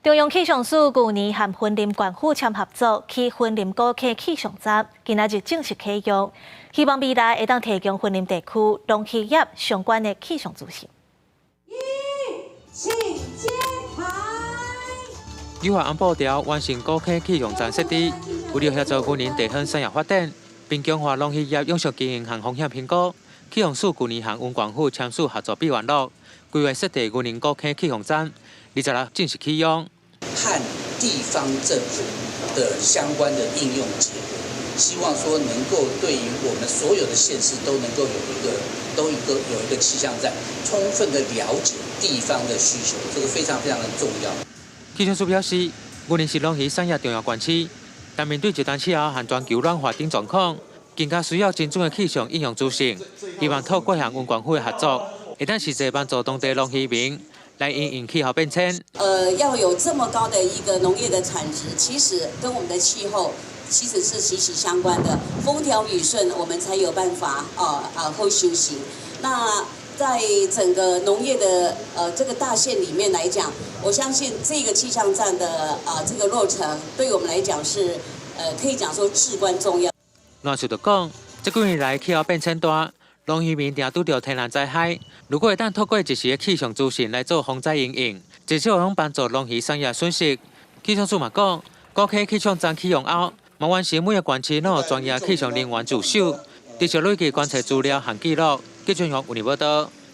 中央氣象署舊年和雲林縣府簽合作，起雲林古坑氣象站，今仔日正式啟用，希望未來會當提供雲林地區農漁業相關的氣象資訊。一，請揭牌。優化按步調完成古坑氣象站設置，為了協助雲林地方產業發展，並強化農漁業永續經營和風險評估，氣象署舊年和雲縣府簽署合作備忘錄，規劃設置雲林古坑氣象站，26正式啟用。和地方政府的相關的應用結合，希望說能夠對於我們所有的縣市都能夠有一個都一個有一個氣象站，充分的了解地方的需求，這個非常非常的重要。氣象署表示，雲林是農漁產業重要縣市，但面對極端氣候和全球暖化等狀況，更加需要精準的氣象應用資訊。希望透過和雲縣府的合作，會當實際幫助當地農漁民來因應氣候變遷。要有這麼高的一個農業的產值，其實跟我們的氣候其實是息息相關的。風調雨順，我們才有辦法好收成。那在整個農業的這個大縣裡面來講，我相信這個氣象站的這個落成，對我們來講是可以講說至關重要。老實就講，這幾年來氣候變遷大，農漁民定拄著天然災害。如果會當透過及時的氣象資訊來做防災因應，至少會用幫助農漁產業損失。氣象署嘛講，古坑氣象站啟用後，嘛完成每个縣市攏有專業氣象人員駐守，持續累積觀測資料和記錄。記者為你報道。